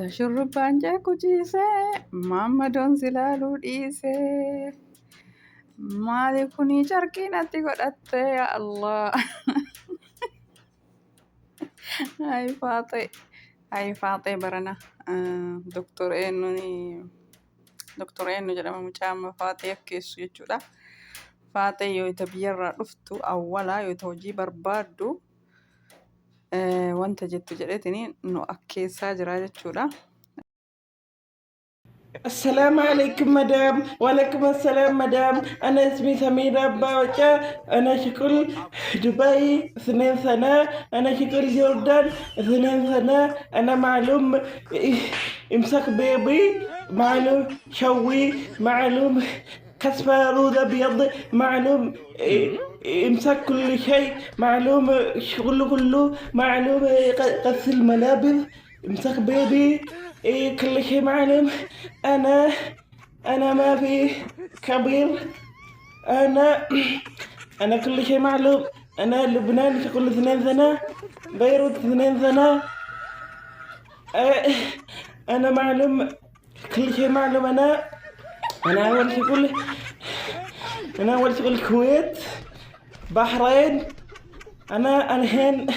Wayita shurrubbaan jeequ ciisee maammadoon si laaluu dhiisee maali kunii carqii natti godhattee yaa Allah. Hay faaxee hay faaxee barana doktor eenyuun doktor eenyu jedhama mucaa amma faaxee akkeessu jechuudha. Faaxee yoo ita biyyarraa dhuftu awwalaa yoo ita hojii barbaaddu wanta jettu jedheetini nu akkeessaa jira jechuudha. السلام عليكم مدام. وعليكم السلام مدام. أنا اسمي سميرة باوشة. أنا شغل دبي 2 سنة. أنا شغل جوردان 2 سنة. أنا معلوم إيه، امسك بيبي معلوم شوي معلوم كسفة روز أبيض معلوم إيه، امسك كل شيء معلوم شغل كله معلوم إيه، غسل ملابس امسك بيبي إيه كل شيء معلوم. أنا ما في كبير. أنا كل شيء معلوم. أنا لبنان شغل 2 سنة، بيروت 2 سنة. آه، أنا معلوم كل شيء معلوم. أنا أول شغل، أنا أول شغل الكويت، بحرين. أنا الحين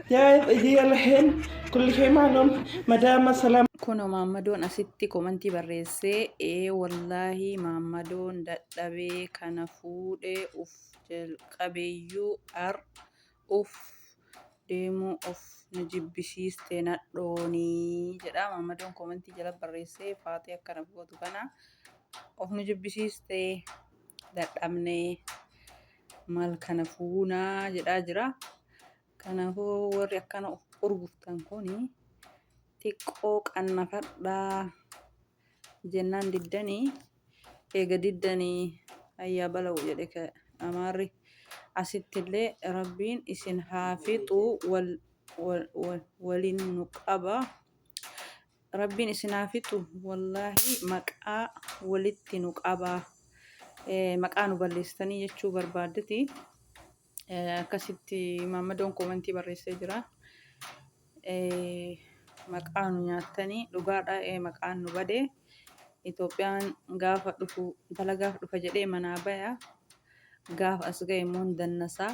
جاي أجي الحين كل شيء معلوم مدام. السلام. Kunoo Maammadoon asitti komantii barreessee ee wallaahi Maammadoon dadhabee kana fuudhee uf jalqabeeyyuu ar uf deemuu of nu jibbisiiste nadhoonii jedha. Maammadoon komantii jala barreessee faaxee akkana gootu kana of nu jibbisiiste dadhabnee maal kana fuunaa jedhaa jira. Kanaafuu warri akkana of urguftan kuni xiqqoo qannafadhaa jennaan diddanii eega diddanii ayyaa bala'u jedhe amaarri. Asittillee rabbiin isin haa fixu wal waliin nu qaba. Rabbiin isin haa fixu wallaahi maqaa walitti nu qaba. Maqaa nu balleessitanii jechuu barbaaddeti. Akkasitti Maammadoon koomentii barreessee jira. Maqaa nu nyaattanii dhugaadha maqaan nu bade. Itoophiyaan gaafa dhufu dalagaaf dhufa jedhee manaa baya. Gaafa as ga'e immoo hin dannasaa.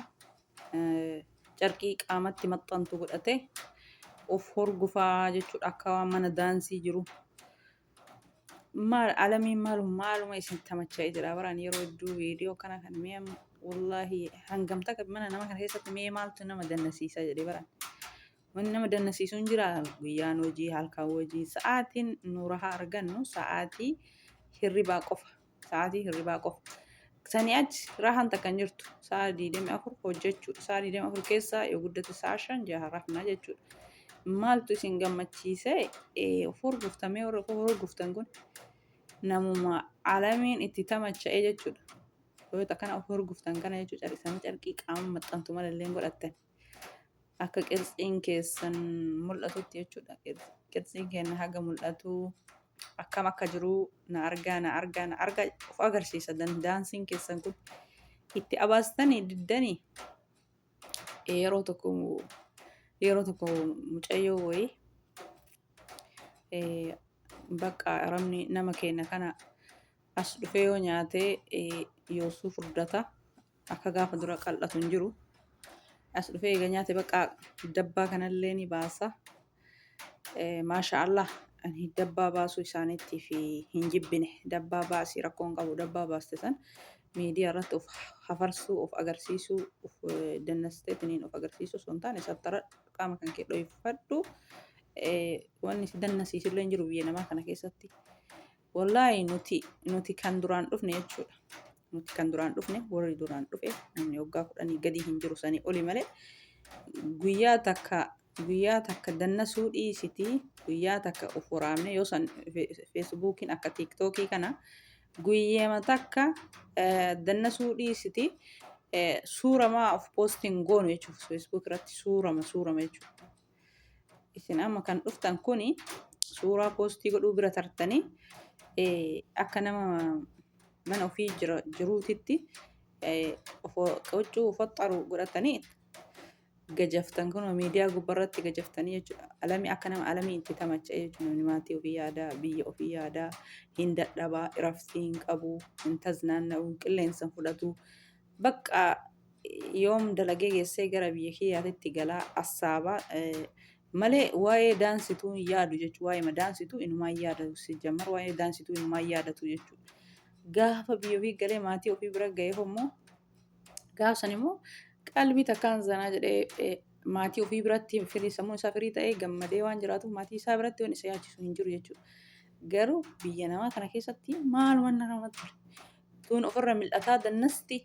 Carqii qaamatti maxxantu godhate of horgufaa jechuudha akka waan mana daansii jiru. Maal alamiin maaluma isin tamacha'ee jira baraan yeroo hedduu viidiyoo kana kan mee wallaahi hangam takka mana nama kana keessatti mee maaltu nama dannasiisa jedhee baraan. Wanni nama dannasiisu hin jira guyyaan hojii halkan hojii sa'aatiin nu rahaa argannu sa'aatii hirribaa qofa. Sa'aatii hirribaa qofa. Sanii achi rahaan takka hin jirtu. Sa'a 24 hojjechuudha. Sa'a 24 keessaa yoo guddate sa'a 5 jaha rafna jechuudha. Maaltu isin gammachiise of hurguftamee warra of hurguftan kun namuma alamiin itti tamacha'ee jechuudha. Yoo akkana of hurguftan kana jechuudha callisanii carqii qaama maxxantu malallee hin godhattan. Akka qirtsiin keessan mul'atutti jechuudha. Qirtsiin keenya haga mul'atu akkam akka jiru na argaa na argaa na argaa of agarsiisa daansiin keessan kun itti abaastanii diddanii yeroo tokko yeroo tokko mucayyoo wayii bakka arabni nama keenya kana as dhufee yoo nyaatee yoosuu furdata akka gaafa dura qal'atu hin jiru. As dhufee eega nyaate bakka dabbaa kanallee ni baasa. Maasha Allah ani dabbaa baasuu isaaniitiif hin jibbine. Dabbaa baasii rakkoo hin qabu. Dabbaa baaste san miidiyaa irratti of hafarsuu, of agarsiisuu, of dannasteetiniin of agarsiisuu osoo hin taane sattara qaama kan kee dhoyfadhu. Wanni si dannasiisullee hin jiru biyya namaa kana keessatti. Wallaahi nuti kan duraan dhufne jechuudha. Nuti kan duraan dhufne warri duraan dhufe namni waggaa 10 gadi hin jiru sanii oli malee guyyaa takka guyyaa takka dannasuu dhiisitii guyyaa takka of waraabne yoo san feesbuukiin akka tiiktookii kana guyyeema takka dannasuu dhiisitii suuramaa of poostiin goonu jechuudha feesbuuk irratti suurama suurama jechuudha. Isin amma kan dhuftan kuni suuraa poostii godhuu bira tartanii akka nama mana ofii jiruutitti huccuu uffata godhatanii Gajaftan kunoo miidiyaa gubbarratti gajaftanii jechuudha. Alamii akka nama alamii itti tamacha'e jechuudha. Namni maatii ofii yaadaa, biyya ofii yaadaa, hin dadhabaa, iraftii hin qabu, hin taznaanna'u, qilleensa hin fudhatu. Bakka yoom dalagee geessee gara biyya kiyyaatitti galaa assaabaa malee waa'ee daansituu hin yaadu jechuudha. Waa'ee daansituu inumaa hin yaadatu. Sijjammar waa'ee daansituu inumaa hin yaadatu jechuudha. Gaafa biyya ofii galee maatii ofii bira ga'ee immoo Gaaf san immoo qalbii takkaan zanaa jedhee maatii ofii biratti firii sammuun isaa firii ta'ee gammadee waan jiraatuuf maatii isaa biratti waan isa yaachisu hin jiru jechuudha. Garuu biyya namaa kana keessatti maaluma namatti tole. Tun ofirra mil'ataa dannasti.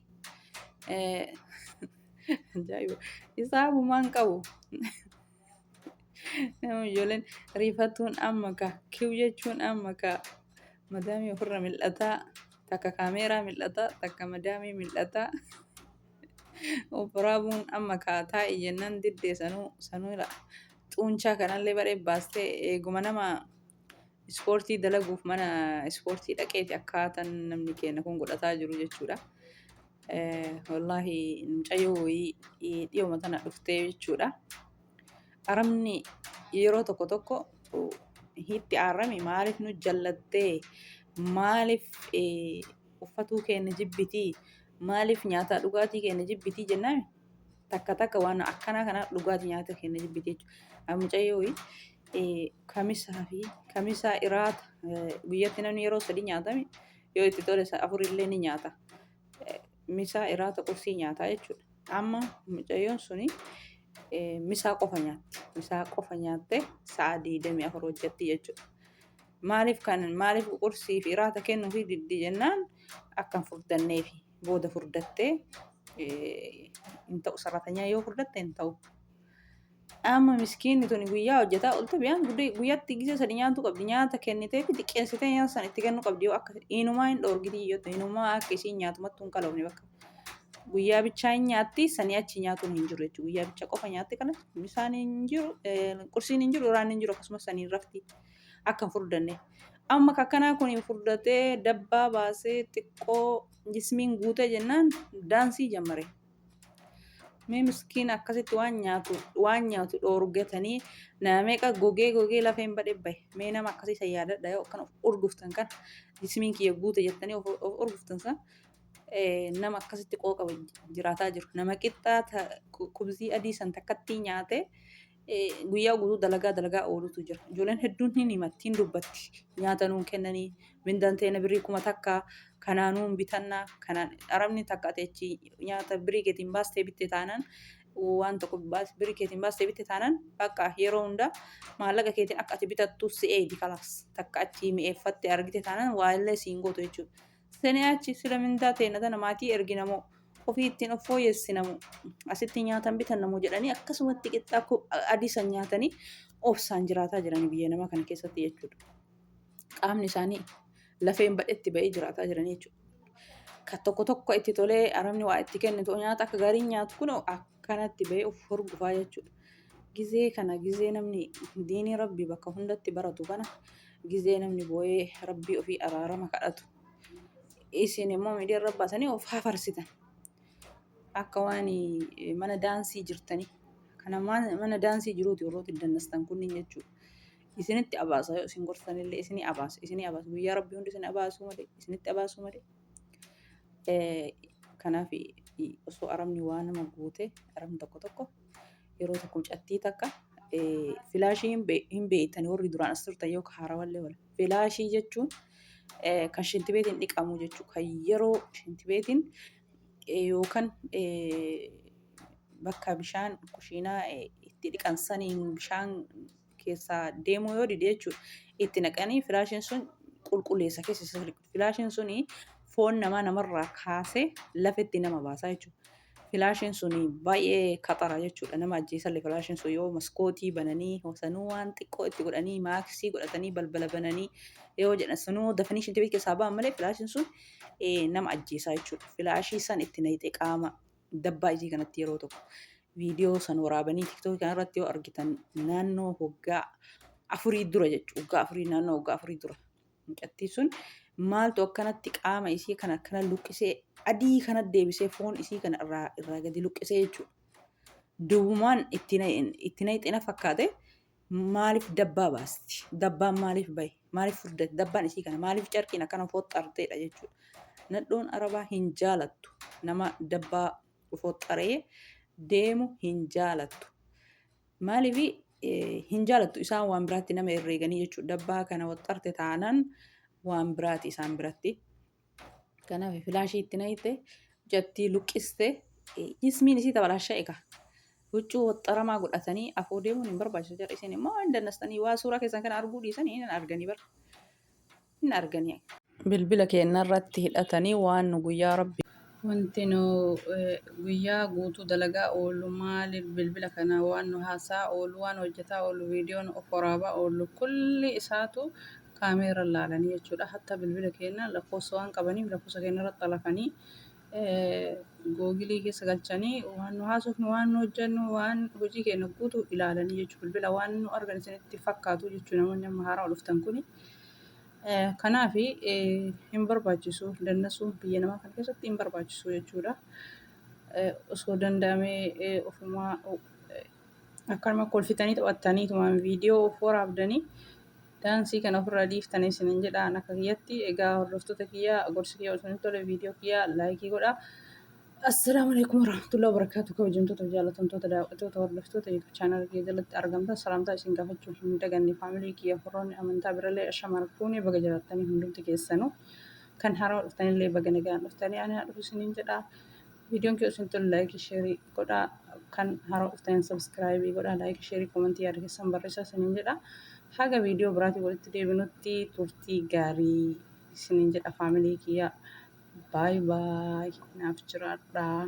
Ajaa'iba. Isaabumaan qabu. Nama ijoolleen riifatuun amma ka kiw jechuun amma ka madaamii ofirra mil'ataa takka kaameeraa mil'ataa takka madaamii mil'ataa of waraabuun amma ka taa'i jennaan diddee sanuu sanuu ila xuunchaa kanallee badhee baastee eeguma nama ispoortii dalaguuf mana ispoortii dhaqeeti akkaataan namni keenya kun godhataa jiru jechuudha. Wallaahi mucayyoo wayii dhiyooma tana dhuftee jechuudha. Arabni yeroo tokko tokko hiitti aarame maaliif nu jallattee maaliif uffatuu keenya jibbitii maaliif nyaataa dhugaatii keenya jibbitii jennaan takka takka waan akkanaa kana dhugaatii nyaata keenya jibbitii jechuudha. Mucayyoo wayii kamisaa fi kamisaa iraata guyyatti namni yeroo sadii nyaatame yoo itti tole afurillee ni nyaata. Misaa iraata qursii nyaataa jechuudha. Amma mucayyoon suni misaa qofa nyaatti. Misaa qofa nyaattee sa'a 24 hojjetti jechuudha. Maaliif kan maaliif qursii fi iraata kennuu fi diddi jennaan akka hin furdanneefi booda furdattee hin ta'u sarratanyaa yoo furdatte hin ta'u. Amma miskiinni tuni guyyaa hojjetaa oolte biyaan guyyaatti gisee sadi nyaatu qabdi. Nyaata kennitee fi xiqqeessitee nyaata sana itti kennuu qabdi. Yoo akka inumaa hin dhoorgiti yoo ta'u inumaa akka isiin nyaatumattuu hin qaloofne bakka. Guyyaa bichaa hin nyaatti sanii achi nyaatuun hin jiru jechuudha. Guyyaa bicha qofa nyaatti kana misaan hin jiru qursiin hin jiru iraan hin jiru akkasumas saniin rafti akka hin furdanne. Amma kakkanaa kun furdatee dabbaa baasee xiqqoo jismiin guutee jennaan daansii jammare. Mee miskiina akkasitti waan nyaatu waan nyaatu dhoorgatanii nama meeqa gogee gogee lafeen badhe bahe. Mee nama akkasii san yaadadha yoo akkana of urguftan kan jismiin kiyya guute jettanii of urguftan san nama akkasitti qooqa jiraataa jiru. Nama qixxaa kubzii adii san takkattii nyaatee guyyaa guutuu dalagaa dalagaa oolutu jira. Ijoolleen hedduun hin himatti, hin dubbatti. Nyaata nuun kennanii, mindaan teena birrii 1000, kanaa nuun bitannaa, kanaan arabni takka ati achi nyaata birrii keetiin baastee bitte taanaan waan tokko birrii keetiin baastee bitte taanaan bakka yeroo hundaa maallaqa keetiin akka ati bitattu si eegi kalaas. Takka achi mi'eeffatte argite taanaan waa illee siin gootu jechuudha. Seni achi sila mindaa teena tana maatii erginamoo ofii ittiin of fooyyessinamoo asitti nyaatan bitannamoo jedhanii akkasumatti qixxaa adii san nyaatanii obsaan jiraataa jiranii biyya namaa kana keessatti jechuudha. Qaamni isaanii lafeen badhetti ba'ee jiraataa jiranii jechuudha. Kan tokko tokko itti tolee arabni waa itti kennitu nyaata akka gaarii nyaatu kun akkanatti ba'ee of hurgufaa jechuudha. Gizee kana gizee namni diinii rabbii bakka hundatti baratu kana gizee namni boo'ee rabbii ofii araarama kadhatu isin immoo miidiyaa irra baasanii of hafarsitan akka waan mana daansii jirtanii kana mana daansii jiruuti warroota dannastan kunniin jechuudha. Isinitti abaasa yoo isin gorsanillee isinii abaasa isinii abaasa guyyaa rabbii hundi isin abaasuu malee isinitti abaasuu malee. Kanaaf osoo arabni waa nama guute arabni tokko tokko yeroo tokko mucattii takka filaashii hin beektani warri duraan as turtan yoo haarawallee wala. Filaashii jechuun kan shintibeetiin dhiqamu jechuudha. Kan yeroo shintibeetiin yookaan bakka bishaan kushiinaa itti dhiqan saniin bishaan keessaa deemuu yoo dide jechuudha. Itti naqanii filaashiin sun qulqulleessa keessa isa filaashiin suni foon namaa namarraa kaasee lafetti nama baasaa jechuudha. Filaashiin sun baay'ee kaxara jechuudha. Nama ajjeesallee filaashiin sun yoo maskootii bananii sanuu waan xiqqoo itti godhanii maaksii godhatanii balbala bananii yoo jedhan sanuu dafanii shintibeet keessaa ba'an malee filaashiin sun nama ajjeesaa jechuudha. Filaashii san itti naqxee qaama dabbaa isii kanatti yeroo tokko viidiyoo san waraabanii tiktookii kanarratti yoo argitan naannoo waggaa afurii dura jechuudha. Waggaa afurii naannoo waggaa afurii dura. Mucattii sun maaltu akkanatti qaama isii kana akkana luqqisee adii kana deebisee foon isii kana irraa irraa gadi luqqisee jechuudha. Duwwumaan itti itti na fakkaate. Maaliif dabbaa baasti? Dabbaan maaliif bahe? Maaliif furdate? Dabbaan isii kana maaliif carqiin akkana foxxarteedha jechuudha. Nadhoon Arabaa hin jaalattu. Nama dabbaa foxxaree deemu hin jaalattu. Maaliif hin jaalattu? Isaan waan biraatti nama herreeganii jechuudha. Dabbaa kana waxxarte taanaan waan biraati isaan biratti. Kanaaf filaashii itti naqxe, jattii luqqiste, jismiin isii tabalaasha egaa. Huccuu waxxaramaa godhatanii afoo deemuun hin barbaachisu jedha. Isin immoo hin dannastanii waa suuraa keessan kana arguu dhiisanii hin arganii bara. Hin arganii. Bilbila keenya irratti hidhatanii waan nu guyyaa rabbi. Wanti nu guyyaa guutuu dalagaa oollu maali? Bilbila kana waan nu haasaa oollu, waan hojjetaa oollu, viidiyoon of waraabaa oollu kulli isaatu kaameera laalanii jechuudha. Hatta bilbila keenya lakkoofsa waan qabaniif lakkoofsa keenya irratti xalafanii googilii keessa galchanii waan nu haasofnu, waan nu hojjennu, waan hojii keenya guutuu ilaalanii jechuudha. Bilbila waan nu argan isinitti fakkaatu jechuudha namoonni amma haaraa dhuftan kuni. Kanaaf hin barbaachisu, dannasuun biyya namaa kana keessatti hin barbaachisu jechuudha. Osoo danda'amee ofumaa akkanuma kolfitanii taphattaniitumaan viidiyoo of waraabdanii daansii kana ofirraa dhiiftanii isinin jedha akka kiyyatti. Egaa hordoftoota kiyya, gorsi kiyya osoo hin tole viidiyoo kiyya like godha. Assalaamu alaikum warahmatullahi wabarakatuh. Kabajamtoota, jaallatamtoota, daawwattoota, hordoftoota YouTube channel kiyya jalatti argamtan, salaamtaa isin gaafachuu hin daganne. Family kiyya warroonni amantaa birallee, ashama harkuuni, baga jiraattanii hundumti keessanuu. Kan haarawaa dhuftanillee baga nagaan dhuftanii, ani haa dhufu isiniin jedha. Viidiyoon kiyya isin tolu like, share godhaa. Kan haarawaa dhuftan subscribe godhaa, like, share, comment, yaada keessan barreessaa isiniin jedha. Haga viidiyoo biraatiin walitti deebinutti turtii gaarii isiniin jedha family kiyya. Bye bye, naaf jiraadhaa.